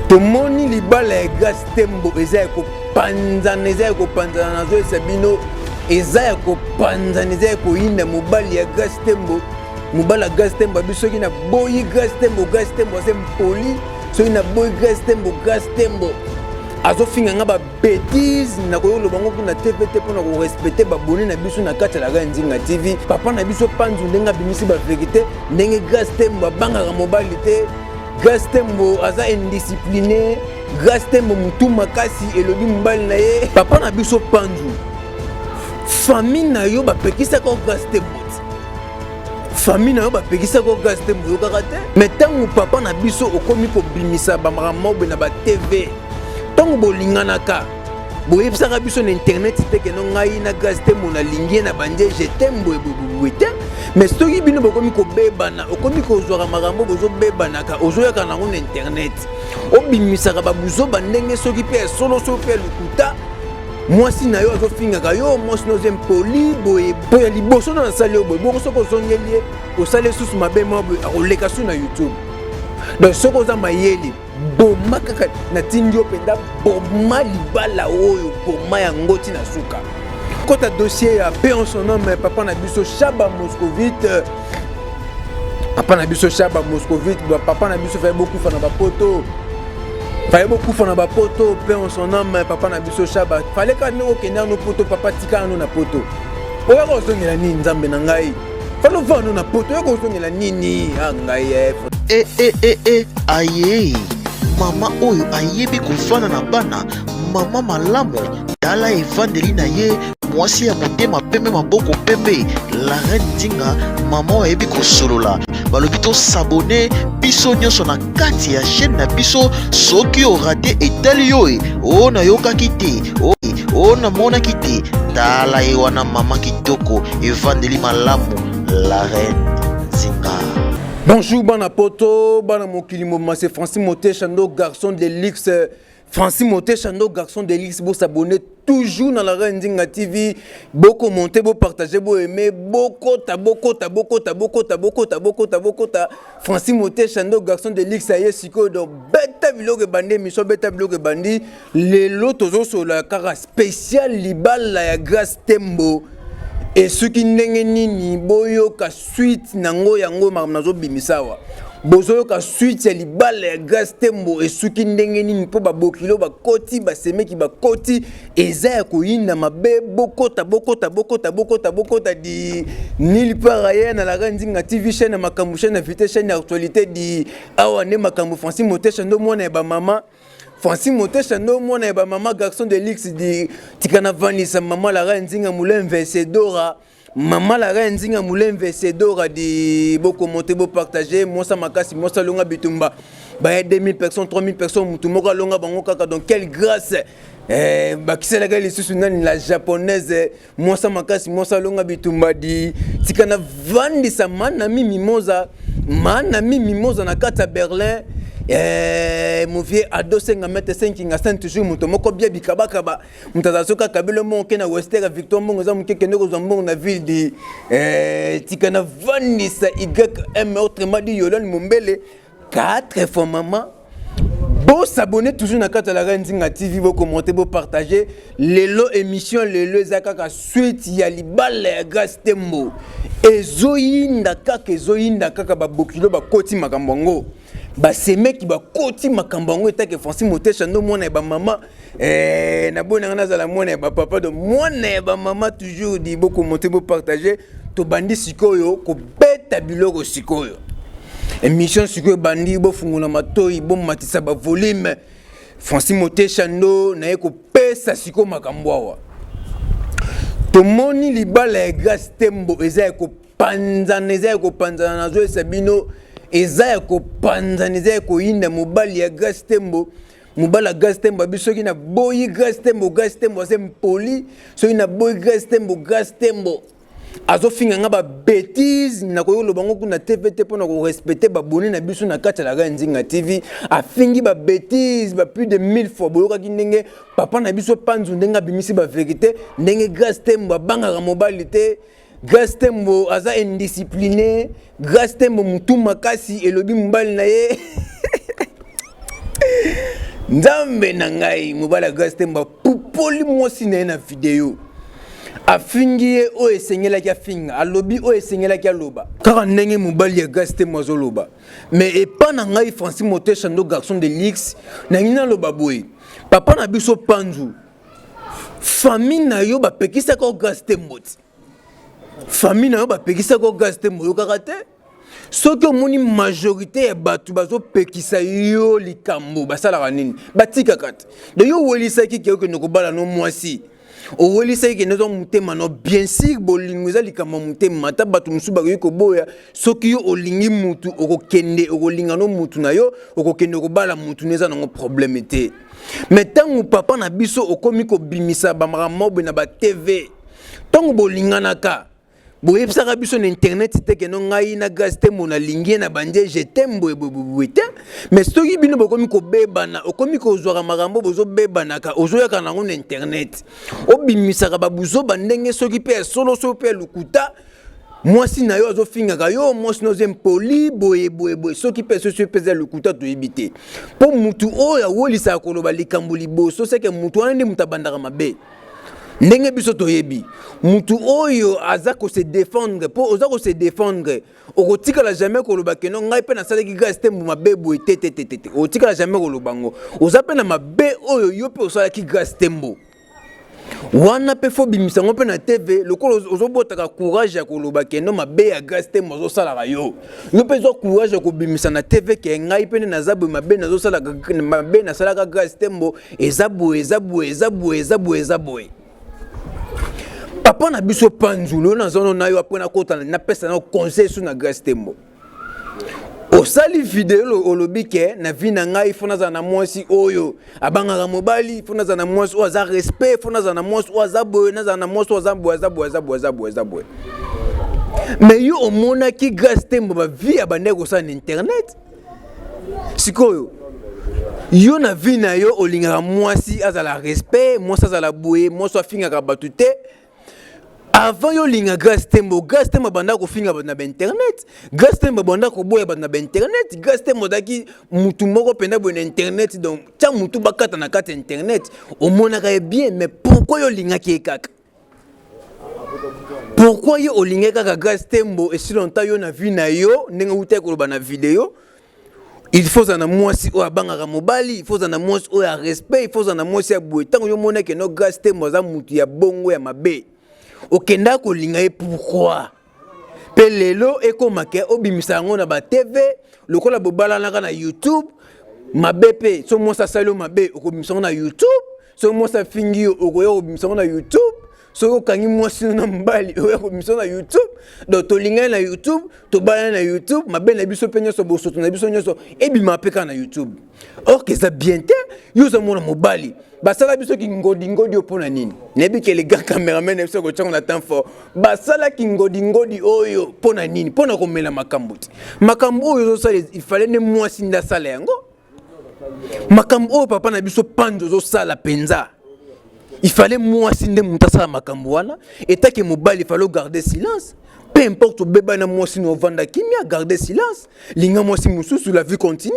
Tomoni libala ya Grace Tembo eza ya kopanzana, eza ya kopanzana, nazoyesa bino eza ya kopanzana, eza ya koyinda. Mobali ya Grace Tembo, mobali ya Grace Tembo abi soki naboyi Grace Tembo, Grace Tembo aza impoli, soki naboyi Grace Tembo, Grace Tembo azofinga nga ba bêtise. Nakoki koloba ngo kuna TV te mpona korespecte babone na biso na kati ya Laga Nzinga TV. Papa na biso Panzu ndenge abimisi baverité, ndenge Grace Tembo abangaka mobali te, Grace Tembo aza indiscipliné, Grace Tembo mutu makasi, elobi mobali na ye. Papa na biso Panzu, famille na yo bapekisaka Grace Tembo te, famille na yo bapekisaka Grace Tembo, oyokaka te. Mais ntango papa na biso okomi kobimisa bamakambo boye na batv, ntango bolinganaka boyebisaka biso na internet te keno ngai na Grace Tembo nalingi ye na bandie je t'aime boye boye te. Mais soki bino bokomi kobebana, okomi kozwaka makambo bozobebanaka, ozoyaka nango na internet, obimisaka babuzoba ndenge soki mpe ya solo, soki mpe ya lokuta, mwasi na yo azofingaka yo, mwasi na oza impoli boye mpo ya liboso na nasali yo boye. Bongo soki ozongeli ye, osali lisusu mabe mwa boye, akoleka su na YouTube. Donc soki oza mayele, boma kaka, natindi yo mpenza, boma libala oyo, boma yango ntina suka. Kota dossier ya paix en son homme, papa na biso Shaba Moscovite, papa na biso Shaba Moscovite, papa na biso faye bokufa na bapoto, faye bokufa na bapoto. Paix en son homme, papa na biso Shaba, fale kaka ndenge okende ano poto. Papa, tika ano na poto, oyaka kozongela nini? Nzambe na ngai, fale ovanda na poto, oyaka kozongela nini? A ngai. E e e e, aye mama oyo ayebi kofanda na bana, mama malamu, tala evandeli na ye, mwasi ya motema pembe, maboko pembe, la reine Nzinga, mama oyo ayebi kosolola. Balobi tosabone biso nyonso na kati ya chaîne na biso. Soki orater, etali yo e o nayokaki te, o namonaki te. Tala ye wana, mama kitoko, evandeli malamu, la reine Nzinga. Bonjour bana poto, bana mokili mobima, c'est Francis Motechando, garçon de luxe. Francis Motechando, garçon de luxe, bo s'abonner toujours dans la Reine Nzinga TV, bo commenter, bo partager, bo aimer, bokota, bokota, bokota, bokota, bokota, bokota, bokota. Francis Motechando, garçon de luxe, aye sikoyo donc beta biloko ebandi, émission beta biloko ebandi. Lelo tozosola kaka spécial libala ya Grace Tembo esuki ndenge nini. Boyoka suite nango, yango makambo nazobimisa awa. Bozoyoka suite ya libala ya Grace Tembo esuki ndenge nini, mpo babokilo bakoti, basemeki bakoti, eza ya koyinda mabe. Bokota, bokota, bokota, bokota, bokota di nulle part ailleurs na la Nzinga TV, chaîne ya makambo, chaîne ya vite, chaîne ya actualité di awa nde makambo. Francis Motesha ndo mwana ya bamama, Francis Motesha ndo mwana ya bamama, garçon de luxe di. Tika navandisa mama la Nzinga Mulemve Sedora, mama la reine Nzinga Mulemve Sedora di. Bokomonte, bopartage, mwasa makasi, mwasa alonga bitumba. Baya 2000 personnes, 3000 personnes, mutu moko alonga bango kaka. Donc quelle grâce! Eh, bakiselaka lisusu nani? La japonaise, mwasa makasi, mwasa alonga bitumba di. Tika navandisa manami Mimoza, manami Mimoza na kati ya Berlin. Eh, movie ado senga mete senkinga saint toujours, moto moko bia bikabakaba, moto azala soki akabeli mbongo ke na Wester Victor, mbongo eza moke, kende kozwa mbongo na ville di. Eh, tika navandisa ym, autrement dit Yolande Mombele, quatre fois mama. Bosabonne toujours na kati ya la Reine Nzinga TV, bokommente, bopartage. Lelo émission, lelo eza kaka suite ya libala ya Grace Tembo. Ezoyinda kaka, ezoyinda kaka. Babokilo bakoti makambo yango, basemeki bakoti makambo yango. Etake Francis Motesha ndo mwana ya bamama, eh, naboyi nanga nazala mwana ya bapapa, donc mwana ya bamama toujours di. Bokommente, bopartage. Tobandi sikoyo kobeta biloko sikoyo, émission sikoyo ebandi. Bofungola matoi, bomatisa bavolume. Francis Motesha ndo naye kopesa sikoyo makambo awa. Tomoni libala ya Grace Tembo eza ya kopanzana, eza ya kopanzana, nazoyesa bino eza ya kopanzana, eza ya koyinda. Mobali ya Grace Tembo, mobali ya Grace Tembo abi soki naboyi Grace Tembo, Grace Tembo aza impoli, soki naboyi Grace Tembo, Grace Tembo azofinga nga babêtise. Nakoki koloba ngo kuna TV te mpona korespecte babone na biso na kati ya la Nzinga TV. Afingi babêtise ba plus de 1000 fois. Boyokaki ndenge papa na biso Panzu ndenge abimisi bavérité, ndenge Grace Tembo abangaka mobali te, Grace Tembo aza indiscipliné, Grace Tembo mutu makasi, elobi mobali na ye. Nzambe na ngai, mobali ya Grace Tembo apupoli mwasi na ye na video. Afingi ye oyo esengelaki afinga, alobi oyo esengelaki aloba. Kaka ndenge mobali ya Grace Tembo azoloba. Mais epa na ngai Francis Motesha ndo garçon de luxe, nangi naloba boye. Papa na biso Panzu, famille na yo bapekisaka yo Grace Tembo ti. Famille na yo bapekisaka yo Grace Tembo oyokaka te. Soki omoni majorité ya bato bazopekisa yo likambo, basalaka nini? Batikaka te. Donc yo owelisaki ke okende kobala no mwasi, owelisaki kende ozwa motema no. Bien sûr bolingo eza likambo ya motema, ata bato mosusu bakoki koboya. Soki yo olingi mutu, okokende okolinga no mutu na yo, okokende kobala mutu no, eza nango problème te. Mais ntango papa na biso okomi kobimisa bamakambo boye na ba TV, ntango bolinganaka boyebisaka biso na internet te keno ngai na Grace Tembo nalingi ye na bandie je t'aime boye boye boye te. Mais soki bino bokomi kobebana, okomi kozwaka makambo bozobebanaka, ozoyaka nango na internet, obimisaka babuzoba ndenge soki mpe ya solo soki mpe ya lokuta. Mwasi na yo azofingaka yo, mwasi na yo aza impoli boye boye boye, soki mpe soki mpe eza lokuta toyebi te. Mpo mutu oyo awolisaka koloba likambo liboso, seke mutu wana nde mutu abandaka mabe. Ndenge biso toyebi mutu oyo aza ko se défendre, mpo oza ko se défendre, okotikala jamais koloba keno ngai mpe nasalaki Grace Tembo mabe boye te te te te te. Okotikala jamais koloba ngo. Oza mpe na mabe oyo yo mpe osalaki Grace Tembo wana mpe fo bimisa yango mpe na TV. Lokola ozobotaka courage ya koloba kendo mabe ya Grace Tembo azosalaka yo, yo mpe ezwa courage ya kobimisa na TV ke ngai mpe nde naza boye, mabe nazosalaka, mabe nasalaka Grace Tembo eza boye, eza boye, eza boye, eza boye, eza boye. Papa na biso Panzulu, oyo naza na yo apres nakota napesa na conseil su na Grace Tembo. Osali video olobi ke na vie na ngai fo nazala na mwasi oyo abangaka mobali, fo nazala na mwasi oyo aza respect, fo nazala na mwasi oyo aza boye, nazala na mwasi oyo aza boye, aza boye, aza boye, aza boye, aza boye. Mais yo omonaki Grace Tembo ba vie abandaki kosala na internet. Sikoyo yo na vie na yo olingaka mwasi azala respect, mwasi azala boye, mwasi afingaka bato te. Avant yo linga Grace Tembo, Grace Tembo abanda kofinga bato na ba internet, Grace Tembo abanda koboya bato na ba internet, Grace Tembo azalaki mutu moko mpenza boye na internet. Donc tia mutu bakata na kati ya internet, omonaka ye bien. Mais pourquoi yo olingaki ye kaka? Pourquoi yo olingaki kaka Grace Tembo esi longtemps? Yo na vie na yo, ndenge outaki koloba na video, il faut ozala na mwasi oyo abangaka mobali, il faut ozala na mwasi oyo ya respect, il faut ozala na mwasi ya boye. Ntango yo omonaki no Grace Tembo aza mutu ya bongo ya mabe, okendaka kolinga ye pourquoi? Mpe lelo ekomake obimisa yango na ba TV lokola bobalanaka na YouTube mabe. Mpe so mwasi asali yo mabe, okobimisa yango na YouTube. Soki mwasi afingi yo, okoya kobimisa yango na YouTube. Soki okangi mwasi na mobali, oya kobimisa na YouTube. Donc tolingani na YouTube, tobalani na YouTube, mabe na biso mpe nyonso, bosoto na biso nyonso ebima mpe kaka na YouTube. Or que eza bien te. Yo oza mwana mobali, basala biso kingodingodi oyo mpo na nini? Nayebi ke le grand cameraman na biso akotiango na temps fort. Basala kingodingodi oyo mpo na nini? Mpo na komela makambo te. Makambo oyo ozosala, ifale nde mwasi nde asala yango. Makambo oyo papa na biso Panzo ozosala mpenza, il fallait mwasi nde moto asala makambo wana. Etake mobali, il fallait garder silence. Peu importe obeba na mwasi na ovanda kimia, garder silence, linga mwasi mosusu, la vie continue.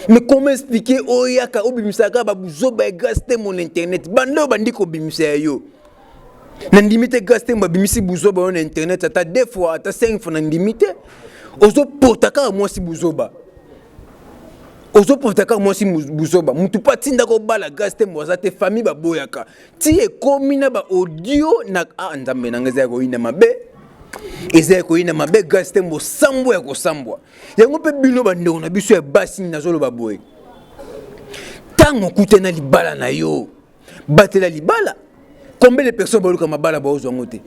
Mais comment expliquer oyaka obimisaka babuzoba ya Grace Tembo na internet? Banda oyo bandi kobimisa ya yo, nandimi te Grace Tembo abimisi buzoba oyo na internet ata deux fois, ata cinq fois, nandimi te. Ozopota kaka mwasi buzoba, ozopota kaka mwasi buzoba. Mutu mpo atindaka obala Grace Tembo aza te, famille baboyaka ti ekomi na ba audio na ah, nzambe nanga, eza ya koyina mabe, eza ya koyina mabe. Grace Tembo sambwa ya kosambwa yango. Mpe bino bandeko na biso ya basi, nazoloba boye: ntango okutana libala na yo, batela libala. Combien de personnes baluka mabala baozwa yango te?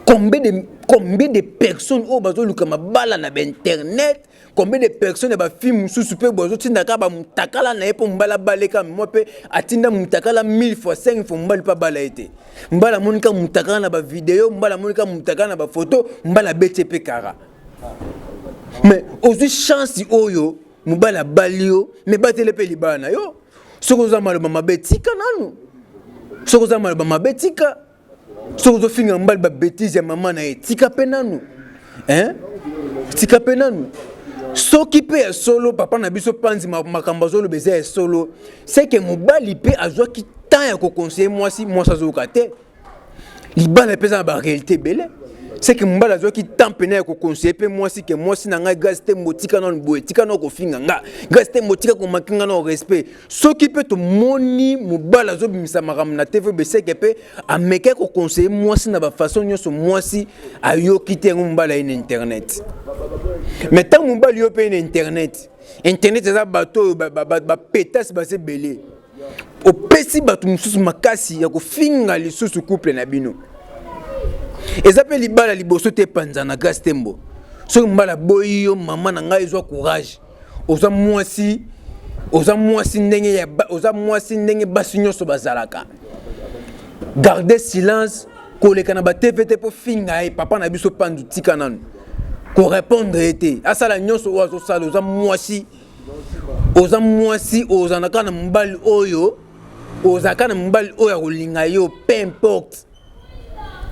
Combien de personnes oyo bazoluka mabala na bainternet? Combien de personnes ya bafilme mosusu mpe bazotindaka bamutakala na ye mpo mobali abaleka mwa? Mpe atinda mutakala 1000 fois, 5 fois, mobali mpe abala ye te. Mobali amoni kaka mutakala na bavideo, mobali amoni kaka mutakala na bafoto, mobali abeti ye mpe kara. Mais ozwi chance oyo mobali abali yo, mais batele mpe libala na yo. Soki oza maloba mabe, tika nanu. Soki oza maloba mabe, tika. Soki ozofinga mobali babêtises ya mama na ye, tika mpe nanu, hein? Tika mpe nanu. Soki mpe ya solo papa na biso Panzi makambo azoloba eza ya solo, seke mobali mpe azwaki temps ya koconseille mwasi, mwasi azoyoka te. Libala mpe eza na baréalité ebele. Seke mobali azwaki temps pene ya koconseille mpe mwasi ke mwasi na ngai Grâce Tembo, tika nano boye, tika nano kofinga nga. Grâce Tembo, tika komaki nga na respect. Soki mpe tomoni mobali azobimisa makambo na TV, beseke mpe amekaki koconseille mwasi na bafaçon nyonso, mwasi ayoki te, yango mobali aye na internet. Mais ntango mobali yo mpe ye na internet, internet eza bato oyo bapetase baza ebele, opesi bato mosusu makasi ya kofinga lisusu couple na bino. Eza mpe libala liboso te epanzana. Grâce Tembo, soki mobali aboyi yo, mama na ngai, ezwa courage. Oza mwasi, oza mwasi ndenge ya oza mwasi ndenge basi nyonso bazalaka. Garde silence, koleka na baTV te mpo finga ye. Papa na biso Panzu, tika nanu korépondre ye te, asala nyonso oyo azosala. Oza mwasi, oza mwasi, ozala kaka na mobali oyo, ozala kaka na mobali oyo akolinga yo, peu importe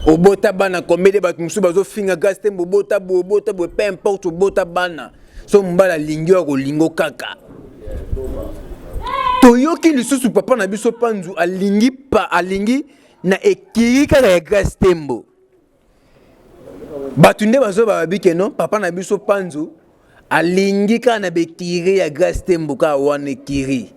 obota bana combien. Bato mosusu bazofinga Grâce Tembo, obota boye, obota boye, peu importe obota bana, so mobali alingi oyo, akolingo kaka. Toyoki lisusu papa na biso Panzu alingi pa alingi na ekiri kaka ya Grâce Tembo. Bato nde bazoba, babi ke non, papa na biso Panzu alingi kaka na bekiri ya Grâce Tembo, kaka wana ekiri.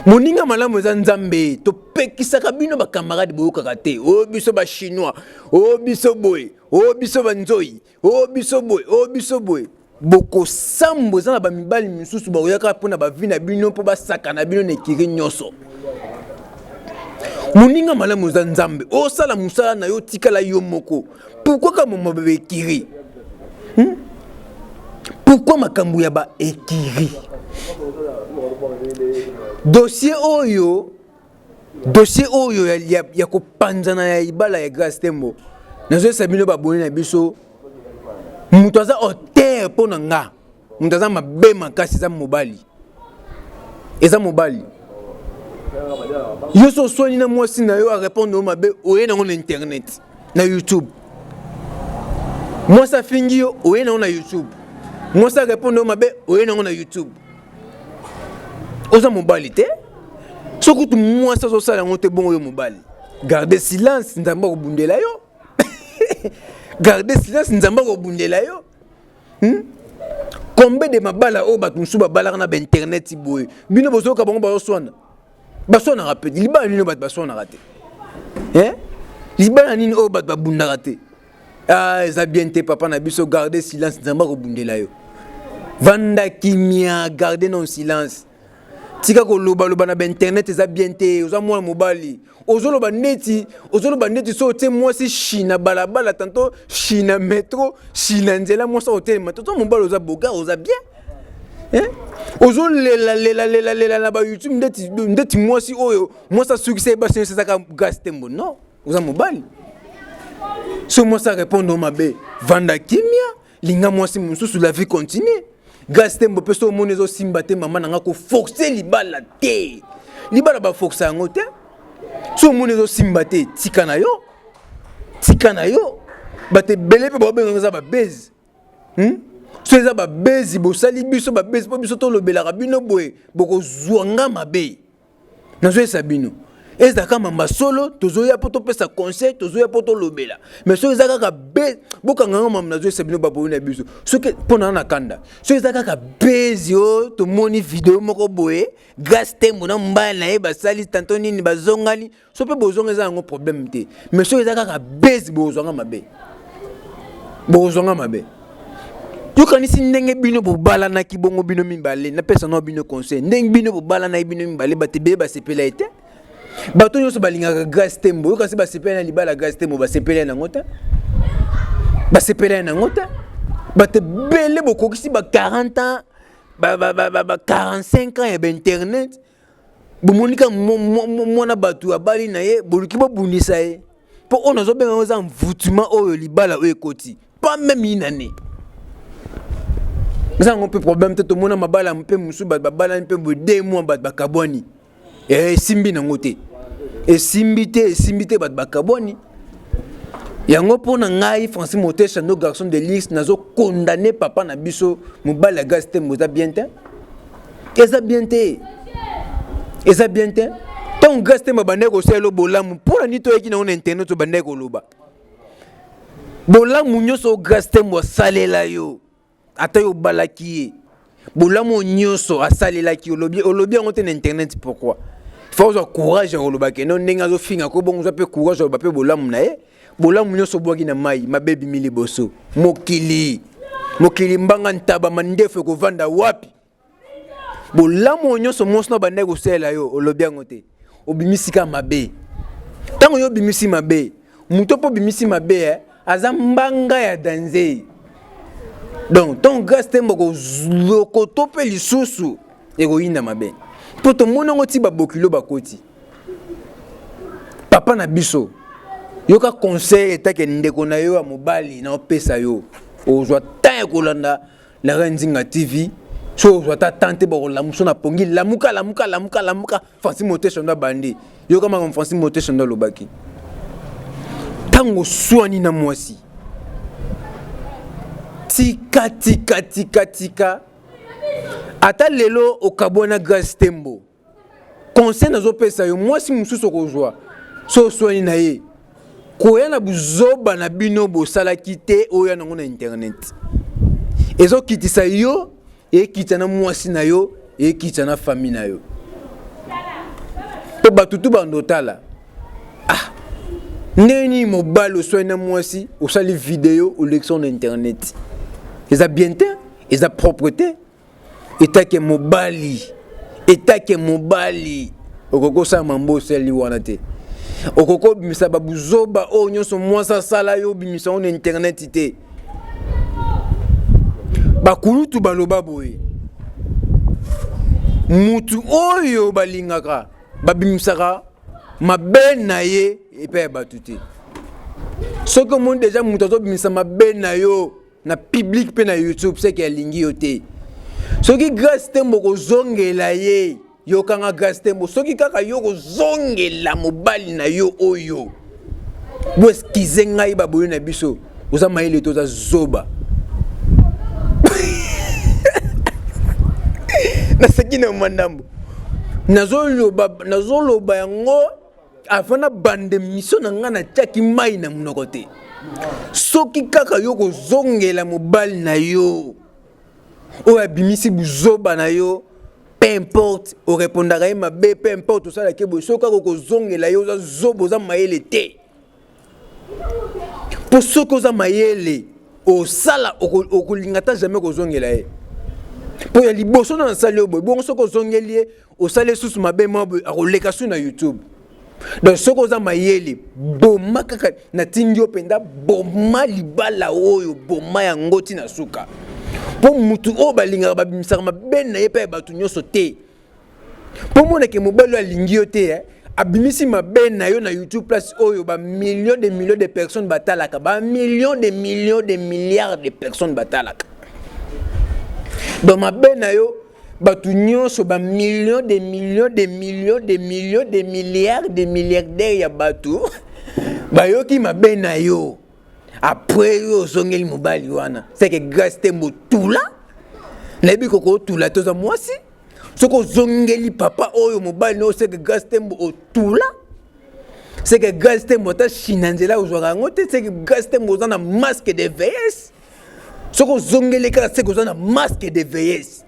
Moninga malamu eza Nzambe. Topekisaka bino bacamarade, boyokaka te. Oyo biso bachinois, oyo biso boye, oyo biso banzoi, oyo biso boye, oyo biso boye. Bokosambo eza na bamibali misusu bakoyaka mpona bavi na bino mpo basaka na bino na ekiri nyonso. Moninga malamu eza Nzambe. Osala mosala na yo, tikala yo moko. Pourquoi ka moma baekiri, Pourquoi makambo ya baekiri? Dossier oyo, dossier oyo ya kopanzana ya libala ya Grâce Tembo, nazoyesa bino baboni na biso, moto aza auteur mpo na nga, moto aza mabe makasi eza mobali, eza mobali. Yo so oswani na mwasi na yo, arépondre yo mabe, oye nango na internet, na YouTube. Mwasi afingi yo, oye nango na YouTube. Mwasi arépondre yo mabe, oye nango na YouTube. Oza mobali te? Soki kutu mwasi azosala yango te, bongo yo mobali, garde silence, Nzambe akobundela yo. Garde silence, Nzambe akobundela yo, Combien de mabala oyo bato mosusu babalaka na bainternet boye, bino bozoyoka bango bazoswana? Baswanaka mpe. Libala nini oyo bato baswanaka te, eh? Libala nini oyo bato babundaka te? Ah, eza bien te. Papa na biso, garde silence, Nzambe akobundela yo. Vanda kimia, garde non silence, tika kolobaloba na bainternet, eza bien te. Oza mwana mobali, ozoloba neti, ozoloba neti so otie mwasi shi na balabala, tanto shi na metro, shi na nzela, mwasi akotelema te. Oza mobali, oza bogar, oza bien, eh? Ozolela lela lela lela na bayoutube ndeti, ndeti mwasi oyo mwasi asukisa ye basi nyonso ezaka Grâce Tembo. Non, oza mobali. So mwasi arépondre mabe, vanda kimia, linga mwasi mosusu, la vie continue. Grâce Tembo mpe, so omoni ezosimba te, mama na nga, koforce libala te. Libala baforce yango te. So omoni ezosimba te, tika na yo, tika na yo. Bato ebele mpe baobengaka eza babase, So eza babezi, bosali biso babezi mpo biso tolobelaka bino boye, bokozwa nga mabe. Nazoyesa bino, ezalaka mamba solo, tozoya mpo topesa conseil, tozoya mpo tolobela. Mais soki eza kaka be, bokanganga mamba. Nazoyesa bino baboyi na biso, soki mpo na na kanda, soki eza kaka bezi oyo tomoni video moko boye, Grâce Tembo na mobali na ye basali tanto nini, bazongani, so mpe bozonga, eza yango problème te. Mais soki eza kaka bezi, bozwanga mabe, bozwanga mabe. Yokanisi ndenge bino bobalanaki bongo bino mibale, napesa nao bino conseil, ndenge bino bobalanaki bino mibale, bato ebele basepela ye te. Bato nyonso balingaka Grâce Tembo, yokanisi basepela na libala Grâce Tembo? Basepela nango te, basepela nango te. Bato ebele bokokisi ba 40 ans, ba 45 ans ya bainternet, bomoni kaka mwana bato abali na ye, boluki bobundisa ye. Mpo oyo nazobenga yango eza mvutuma oyo libala oyo ekoti pas même une année, eza yango mpe problème te. Tomona mabala mpe mosusu, bato babalani mpe boye, 2 mois bato bakabwani. Esimbi nango te, esimbi te, esimbi te, bato bakabwani. Yango mpo na ngai Francis Motesha no garçon de luxe, nazo condamner papa na biso mobali ya Grace Tembo. Eza bien te, eza bien te, eza bien te. Ntango Grace Tembo abandaki kosalela bolamu, mpo na nini toyaki nango na internet, tobandaki koloba bolamu nyonso Grace Tembo asalela yo, ata yo obalaki ye, bolamu oyo nyonso asalelaki, olobi, olobi yango te na internet. Pourquoi? Faut ozwa courage ya koloba keno ndenge azofinga ko bongo, ozwa mpe courage ya koloba mpe bolamu na ye. Bolamu nyonso obwaki na mai, mabe ebimi liboso. Mokili, mokili mbanga ntaba mandefu ekovanda wapi? Bolamu oyo nyonso mwasi na bandaki kosalela yo, olobi yango te, obimisi kaka mabe. Ntango yo obimisi mabe, moto mpo obimisi mabe eh, aza mbanga ya danze. Donc ntango Grâce Tembo kolokoto mpe lisusu ekoyinda mabe, mpo tomoni yango ti babokilo bakoti. Papa na biso, yoka conseil etake ndeko na yo ya mobali na opesa yo. Ozwa temps ya kolanda La Reine Nzinga TV, so ozwa ata temps te, bakolamuso na pongi. Lamuka, lamuka, lamuka, lamuka. Francis Motesho ndo abandi. Yoka makambo Francis Motesho ndo alobaki. Ntango oswani na mwasi, tika, tika, tika, tika. Ata lelo okabwana Grace Tembo, conseil nazopesa yo, mwasi mosusu okozwa, so oswani na ye, koya na buzoba na bino bosalaki te, oya nango na internet, ezokitisa yo, ekitisa na mwasi na yo, ekitisa na famille na yo, mpo bato tu bando otala: ah, ndenge nini mobali oswani na mwasi, osali video, olekisa na internet? Eza bien te, eza propre te. Etake mobali, etake mobali, okoki kosala mambo osali wana te. Okoki obimisa babuzoba oyo nyonso mwasi asala yo, obimisa yango na internet te. Bakulutu baloba boye: mutu oyo balingaka babimisaka mabe na ye epai ya bato te. Soki omoni deja moto azobimisa mabe na yo na public mpe na YouTube, seke alingi yo te. Soki Grace Tembo kozongela ye, yokanga Grace Tembo, soki kaka yo kozongela mobali na yo oyo, boeskize ngai, baboyo na biso, oza mayele te, oza zoba. Naseki na mwa ndambo, nazoloba, nazoloba yango avant na bande mission na ngai, natiaki mai na monoko te. Soki kaka yo kozongela mobali na yo oyo abimisi buzoba na yo, peu importe orépondaka ye mabe, peu importe osalaki boye, soki kaka okozongela ye, oza zoba, oza mayele te. Mpo soki oza mayele, osala okolinga ata jamais kozongela ye, mpo ya liboso na nasali yo boye bongo. Soki ozongeli ye, osali lisusu mabe mwa boye, akoleka su na YouTube. Donc soki oza mayele, boma kaka. Natindi yo mpenza, boma libala oyo, boma yango ntina suka, mpo mutu oyo balingaka babimisaka mabe na ye mpe ya bato nyonso te. Mpo monake mobali oyo alingi yo te eh, abimisi mabe na yo na YouTube, place oyo ba millions de millions de personnes batalaka, ba millions de millions de milliards de personnes batalaka. Donc mabe na yo, bato nyonso, ba millions de millions de millions de millions de milliards de milliardaires ya bato bayoki mabe na yo. Après yo ozongeli mobali wana, seke Grâce te motula nayebi koko otula te. Oza mwasi, soki ozongeli papa oyo mobali no, seke Grâce Tembo otula, seke Grâce Tembo ata china nzela ozwaka yango te, seke Grâce Tembo oza na masque de vieillesse. Soki ozongeli kaka, seke oza na masque de vieillesse.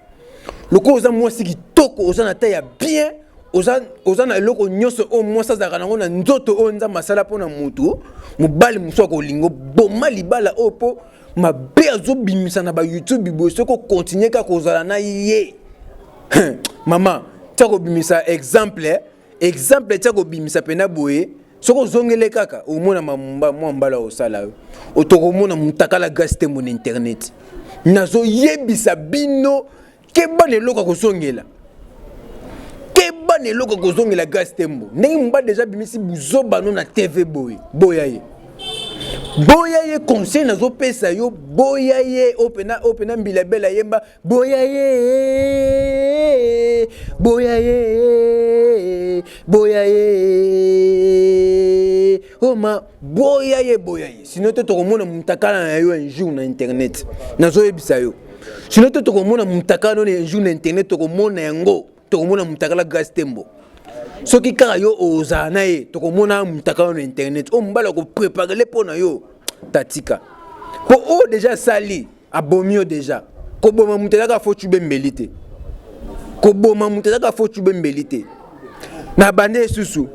Lokola oza mwasi kitoko, oza na taille ya bien, oza, oza na eloko nyonso oyo mwasi azalaka nango na nzoto oyo Nzambe asala mpo na motu, mobali mosusu akolinga. Boma libala oyo, mpo mabe azobimisa na baYouTube boye, soki okontinue kaka kozala na ye, mama tia kobimisa exemple, exemple tia kobimisa mpena boye. Soki ozongele kaka, omona mwa mbala osala yo, otokomona mutakala Grâce Tembo na internet. Nazoyebisa bino, keba na eloko ya kozongela, keba na eloko ya kozongela Grâce Tembo. Ndenge mobali deja abimisi buzoba no na TV boye, boya ye, boya ye. Conseil nazopesa yo, boya ye. Oyo pena Mbila Bela yemba: boya ye, boya ye, boya ye, oma. Boya ye, boya ye, sinon te tokomona mutakala na yo un jour na internet. Nazoyebisa yo, sinon te tokomona mutakala no un jour na internet. Tokomona yango, tokomona mutakala Grace Tembo. Soki kaka yo ozala na ye, tokomona mutakala na internet. Oyo mobali akopreparele mpo na yo, tatika, mpo oyo deja asali, abomi yo deja. Koboma moto ezaka fo cube mbeli te, koboma moto ezaka fo cube mbeli te. Na bande lisusu,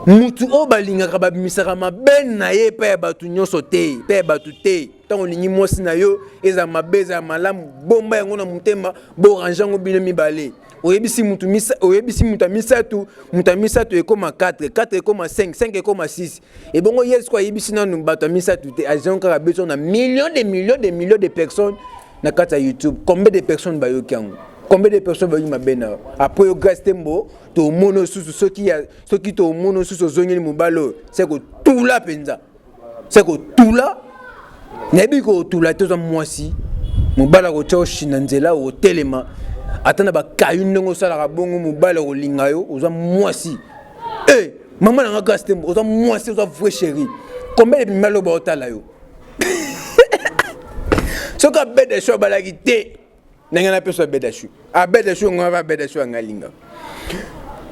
mutu oyo balingaka babimisaka mabe na ye epai ya bato nyonso te, epai ya bato te. Ntango olingi mwasi na yo, ezala mabe, ezala malamu, bomba yango na motema, borange yango bino mibale. Oyebisi mutu, oyebisi mutu ya misato, mutu ya misato ekóma 4, 4 ekóma 5, 5 ekóma 6. Ebongo ye siko ayebisi nanu bato ya misato te, azango kaka besoin na million de millions de millions de personnes na kati ya YouTube. Combien de personnes bayoki yango? Combien de personnes bayoki mabe na yo? Après yo Grace Tembo, tomona osusu soki soki tomona osusu ozongeli mobali oyo, se kotula mpenza, se kotula. Nayebi kotula te. Oza mwasi, mobali akotya oshina nzela, okotelema ata na bakayu ndenge osalaka bongo, mobali akolinga yo. Oza mwasi e mama na nga Grace Tembo, oza mwasi, oza vrai chéri. Combien de mibali oyo baotala yo? Soki abeda sho abalaki te, ndenge napesa abeda shu, abeda shu ngo, abeda shu anga alinga.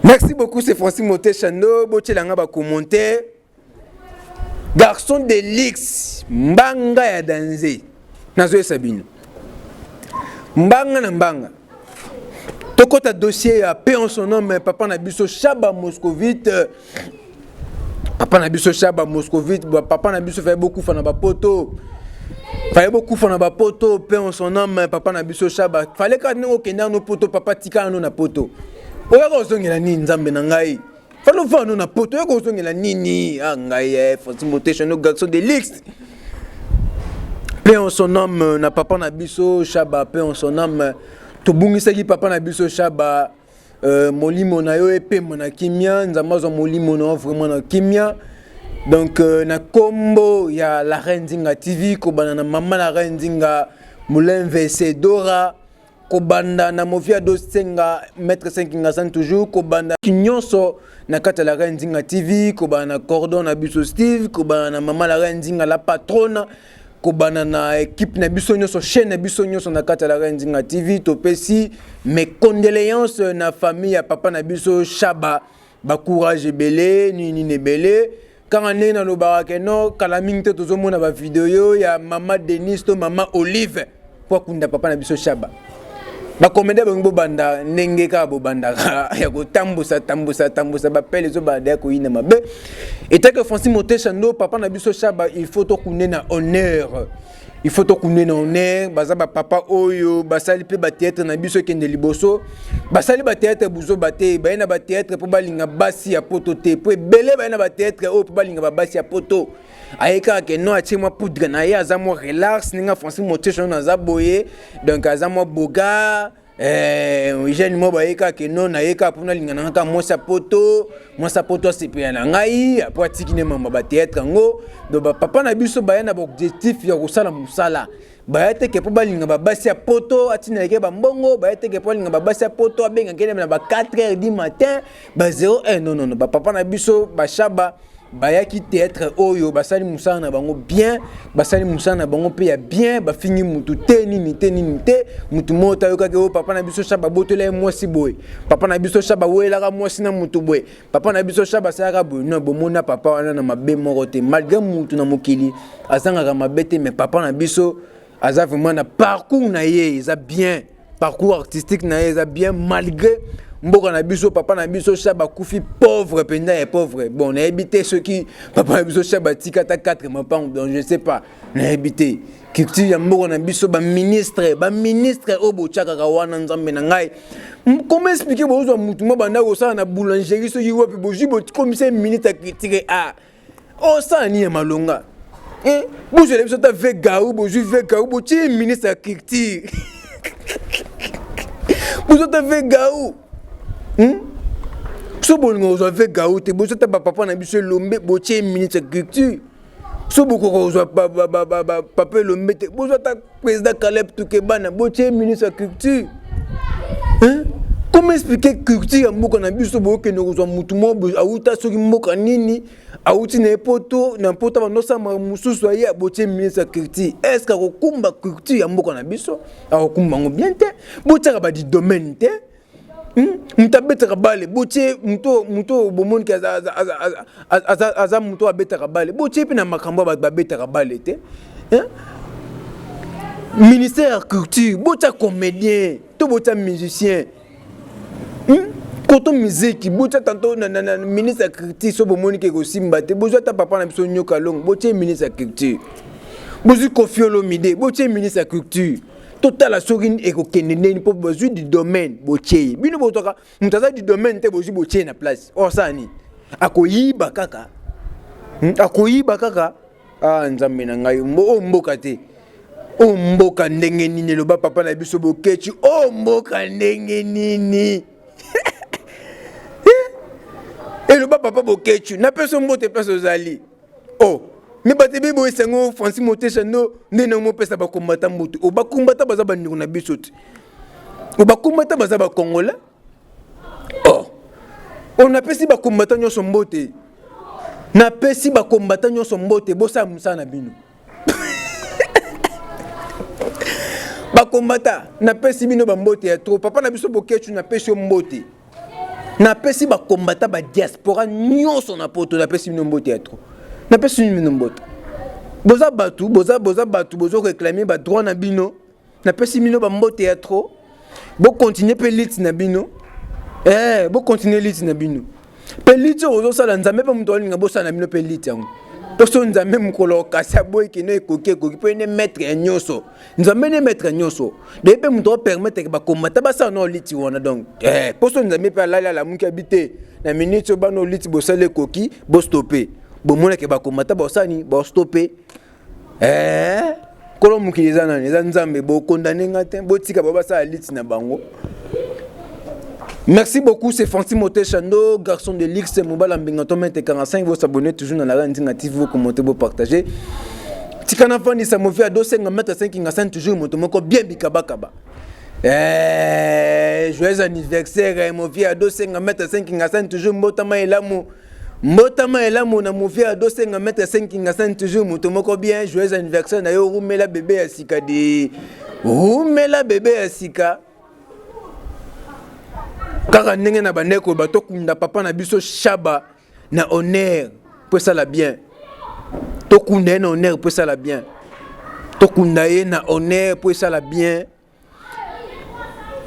Merci beaucoup, c'est Francis Moteshando. Botielanga bacommentaire. Garçon de luxe, mbanga ya danze, nazoyesa bino mbanga na mbanga. Tokɔta dossier ya paix en son nom, papa na biso Shaba Moscovite. Papa na biso Shaba Moscovite, papa na biso faye bokufa na bapoto, faye bokufa na bapoto. Paix en son âme, papa na biso Shaba. Fale kaka ndenge okende ano poto, papa, tika ano na poto. Oyaka ozongela nini? Nzambe na ngai, fale ovanda na poto, oyaka ozongela nini? Ah ngai, eh, Francis Motation, garçon de luxe. Paix en son âme na papa na biso Shaba, paix en son âme. Tobungisaki papa na biso Shaba. Molimo na yo epema na kimia. Nzambe azwa molimo na yo vraiment na kimia. Donc na kombo ya La Reine Nzinga TV, kobanda na mama La Reine Nzinga Molenve Sedora, kobanda na Movia Dosenga, Maître Senkingasan, toujours kobanda nyonso na kati ya La Reine Nzinga TV, kobanda na cordon na biso Steve, kobanda na mama La Reine Nzinga la patrona, kobanda na équipe na biso nyonso, chaîne na biso nyonso na kati ya La Reine Nzinga TV, topesi mes condoléances na famille ya papa na biso Shaba. Bacourage ebele, nini nini ebele. Kaka ndenge nalobaka ke no, kala mingi te tozomona bavideo ya mama Denis to mama Olive po akunda papa na biso Shaba. Bacomédien bangi bobanda ndenge kaka bobandaka ya kotambusa tambusa tambusa bapele, ezobanda ya koyina mabe. Etake Francis Motesha ndo papa na biso Shaba, il faut tokunde na honneur, il faut tokunde na honneur. Baza bapapa oyo basali mpe bathéâtre na biso ekende liboso. Basali bathéâtre buzoba te, baye na bathéâtre mpo balinga basi ya poto te, mpo ebele baye na bathéâtre oyo mpo balinga babasi ya poto. Aye kaka ke non, atie mwa poudre na ye, aza mwa relax ndenge Francis Motesha oyo aza boye. Donc aza mwa boga jeune mo baye kaka ke non, naye kaka mpona alinga na nga kaka mwasi ya poto, mwasi ya poto asepela na ngai, apo atiki ne mamba bathéâtre yango. Donc bapapa na biso baya na baobjectif ya kosala mosala. Baya teke mpo balinga babasi ya poto, atindeleke bambongo. Baya teke mpo alinga babasi ya poto, abengaki na ba 4 heures du matin, ba 01. Non, non, non, bapapa na biso bashaba bayaki théâtre oyo, basali mosala na bango bien, basali mosala na bango mpe ya bien. Bafingi mutu te, nini te, nini te. Mutu moko tayokaki oyo papa na biso Shaba abotola ye mwasi boye, papa na biso Shaba awelaka mwasi na mutu boye, papa na biso Shaba asalaka boye. Non, bomona papa wana na mabe moko te. Malgré mutu na mokili azangaka mabe te, mais papa na biso aza vraiment na parcours na ye eza bien, parcours artistique na ye eza bien. Malgré mboka na biso, papa na biso Shaba akufi pauvre mpenza ya pauvre. Bon, nayebi te soki papa na biso Shaba atika ata 4 mapango, donc je sais pas, nayebi te. Culture ya mboka na biso, baministre, baministre oyo botyakaka wana, nzambe na ngai, comment expliquer bozwa mutu mo banda kosala na boulangerie soki wapi, bozwi bokomisa ministre ya culture? A osala nini ya malonga? Bozwela biso ata vegau, bozwi vegau, botie ministre ya culture. Bozwa ata vegau. So bolinga kozwa vegau te, bozwa ata bapapa na biso Elombe, botie ministre ya culture. So bokoka kozwa papa Elombe te, bozwa ata président Caleb Tukebana, botie ministre ya culture. Comment expliquer culture ya mboka na biso bokende kozwa mutu moko awuta soki mboka nini awuti na ye poto na poto abanda osala makambo mosusu aye abotie ministre ya culture est ce que akokumba culture ya mboka na biso akokumba yango bien te botiaka ba du domaine te hmm? moto abetaka bale botie moto moto bomoni ke aza moto abetaka bale botie mpe na makambo ya bato babetaka bale te ministère ya culture botia comédien to botia musicien hmm? koto miziki botia tanto na, na, na ministre ya culture so bomoni ke ekosimba te bozwi ata papa na biso nyoka longo botie ministre ya culture bozwi kofi olomide botie ministre ya culture totala soki ekokende ndeni mpo bozwi du domaine botie ye bino bozwaka moto aza du domaine te bozwi botie na place osala nini akoyiba kaka hmm? akoyiba kaka Ah nzambe na ngai oyo mboka te oyo mboka ndenge nini eloba papa na biso bokeci oyo mboka ndenge nini eh? eloba papa bokeci napesa mbote place ozali o oh, me bato ebe boyesa yango francis motesha ndo nde nango mopesa bakombata mbote o bakombata baza bandeko na biso te o bakombata baza bacongolais oh oh napesi bakombata nyonso mbote napesi bakombata nyonso mbote bosala mosala na bino bakombata napesi bino bambote ya trop papa na biso bokecu napesi yo mbote napesi bakombata badiaspora nyonso na poto napesi bino mbote ya trop napesi bino mbote boza bato boza boza bato bozo réclame badroit na bino Napesi bino ba mbote ya trop. Bo continuer pe lutte na bino. Eh, bo continuer lutte na bino. Pe lutte oyo ozosala Nzambe pe moto alinga bosala na bino pe lutte yango. Poso Nzambe mokolo kasi aboyi kino ekoki ekoki po ene maître ya nyonso. Nzambe ne maître ya nyonso. D'ailleurs pe moto permettre que ba combattant basala na lutte wana donc. Eh, poso Nzambe pe alali alamuki abi te. Na minute oyo bana lutte bosala ekoki, bo stopper. Bomonake ba combattant basala nini? Ba stopper. Eh, kolo mokili eza nani? Eza Nzambe. Bokondane nga te, botika bango basala liti na bango. Merci beaucoup, c'est Francis Motechando, garçon de luxe, Mobala Mbinga, to mètre 45, vous s'abonnez toujours dans la Ndinga TV, vous commentez, vous partagez. Tika na fandisa mofi ya 250 mètre 5 kingasani toujours moto moko bien bikabakaba. Eh, joyeux anniversaire eh, mofi ya 250 mètre 5 kingasani toujours mbotama elamu. Mbotama elamu na movie ya dosenga mètre 5 kingasani toujours moto moko bien joyeux anniversaire na yo rumela bebe ya sika de rumela bebe ya sika kaka ndenge na bandeko koloba tokunda papa na biso shaba na honneur mpo esala bien tokunda ye na honneur mpo esala bien tokunda ye na honneur mpo esala bien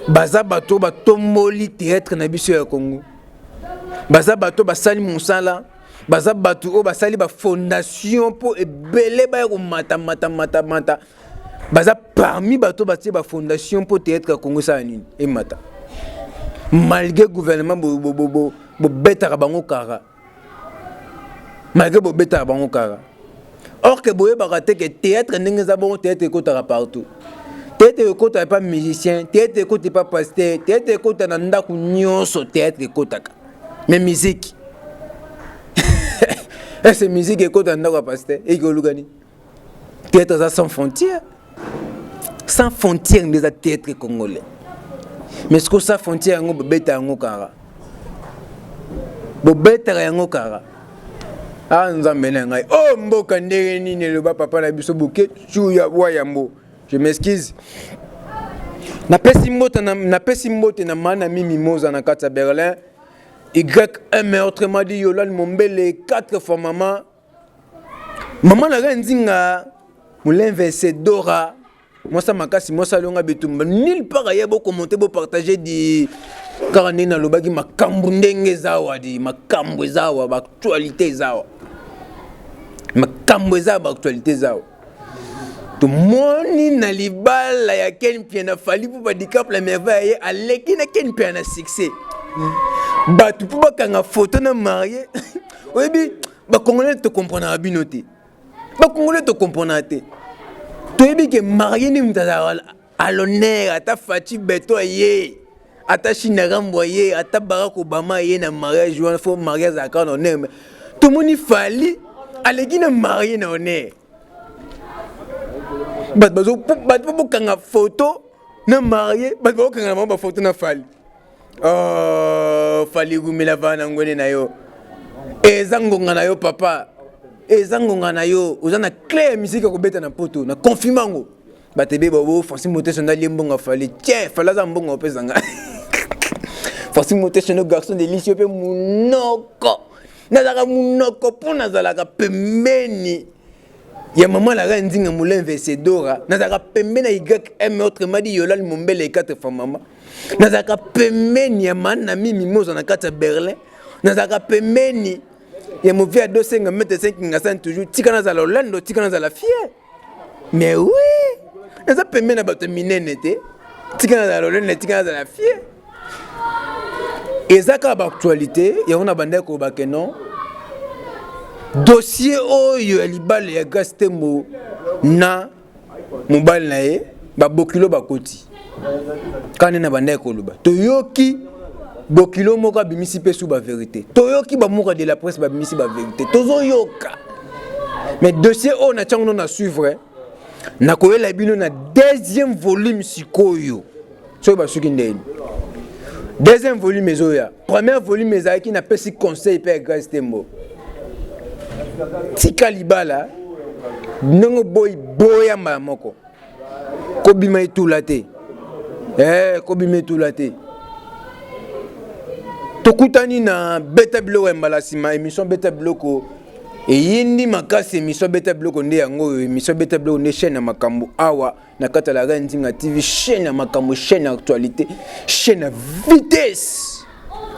Baza bato batomboli theatre na biso ya Congo. Baza bato basali mosala, baza bato oyo basali ba fondation mpo ebele baya komata mata mata mata. Baza parmi bato batie ba fondation mpo theatre ya Congo esala nini? Emata. Malgré gouvernement bobetaka bango kara. Malgré bobetaka bango kara. Or que boyebaka te que théâtre ndenge eza bongo théâtre ekotaka partout. Théâtre ekotaka epa musicien, théâtre ekota epa pasteur, théâtre ekota na ndako nyonso théâtre ekotaka. Mais musique est-ce musique ekota na ndako ya pasteur ekoluka nini? Théâtre eza sans frontière. Sans frontière nde eza théâtre congolais. Mais ce que sans frontière yango bobeta yango kara. Bobetaka yango kara. Ah nzambe na ngai. Oh mboka ndenge nini eloba papa na biso boke ya wa yambo. Je m'excuse. Napesi mbote na napesi mbote na mana mimi moza na kati ya Berlin. YM autrement dit Yolande Mombele 4 fois maman. Maman na ngai Nzinga Mulenve Dora mwasa makasi mwasa alonga bitumba nulle part aye bo commenter bo partager di kaka ndenge nalobaki makambo ndenge eza awa di makambo eza awa ba actualité eza awa makambo eza ba actualité eza awa tomoni na libala ya Ken Mpiana Fally Ipupa Dicap la merveille ye aleki na Ken Mpiana na succès bato mpo bakanga foto na marie oyebi bakongolais tokomprenaka bino te bakongolais tokomprenaka te toyebi ke marie nde moto azalaka à l'honneur ata Fatshi Beto aye ata China Rambo aye ata Barack Obama aye na mariage wana fo mariage azalaka na honneur mais tomoni Fally aleki na marie na honneur bato bazo bato bokanga photo na marie bato bakokanga na bango bafoto na Fally. Oh, Fally gumela vana na ngwene na yo. Eza ngonga na yo papa. Eza ngonga na yo. Oza na clé ya musique ya kobeta na poto. Na confirme yango. Bato ebele babo Francis Motesha nde alie mbongo ya Fally. Tiens, Fally aza mbongo opesa nga. Francis Motesha no garçon de luxe yo pe munoko. Nazalaka munoko mpo nazalaka pembeni ya mama la reine Nzinga Moulin Vesedora. Nazalaka pembeni ya YM autrement dit Yolande Mombele et quatre fois mama. Nazalaka pembeni ya Manna Mimi Moza na kati ya Berlin. Nazalaka pembeni ya movi ya 250 mètre 5 ngasani toujours tika nazala Orlando tika nazala fier. Mais oui, naza pembeni na bato minene te. Tika nazala lolende, tika nazala fier. Eza kaka ba actualité yango na bandaki koloba ke non dossier oyo ya libala ya Grace Tembo na mobali na ye babokilo bakoti kaka nde na bandaki koloba toyoki bokilo moko abimisi mpe su baverité toyoki bamoka de la presse babimisi baverité tozoyoka mais dossier oyo na ntiango no na suivre nakoyela bino na deuxième volume sikoyo soki basuki ndeni deuxième volume ezoya première volume ezalaki napesi conseil mpe ya Grace Tembo tika libala ndenge oboyi boya mbala moko kobima etula te eh, kobima etula te tokutani na beta biloko ya mbala nsima émission beta biloko eyindi makasi émission beta biloko nde yango oyo émission beta biloko nde chaîne ya makambo awa na kati ya la reine Nzinga TV chaîne ya makambo chaîne ya actualité chaîne ya vitesse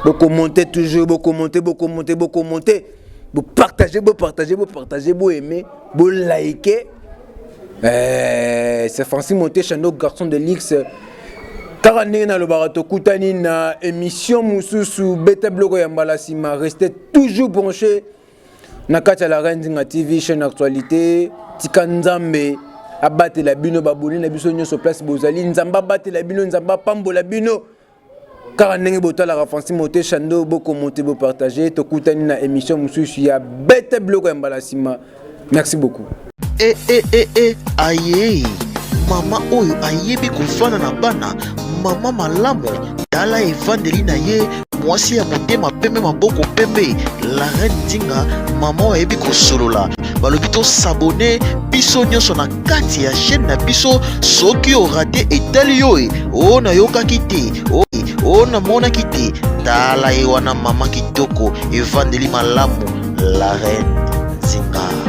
bokomonte toujours bokomonte bokomonte bokomonte bopartage bopartage bopartage boaime bolike. Eh, c'est Francis Montechando garçon de luxe kaka ndenge nalobaka tokutani na émission mosusu beta biloko ya mbala nsima restez toujours branché na kati ya la reine Nzinga TV chaîne actualité tika nzambe abatela bino babone na biso nyonso place bozali nzambe abatela bino nzambe apambola bino kaka ndenge botalaka Francis Motesha ndo bokomonte bopartage tokutani na émission mosusu ya beta biloko ya mbala nsima merci beaucoup. E e e e aye mama oyo ayebi kofanda na bana mama malamu tala evandeli na ye mwasi ya motema pembe maboko pembe la reine Nzinga mama oyo ayebi kosolola balobi tosabone biso nyonso na kati ya chaîne na biso soki orate etali yo e o nayokaki te o o namonaki te tala ye wana mama kitoko evandeli malamu la reine Nzinga.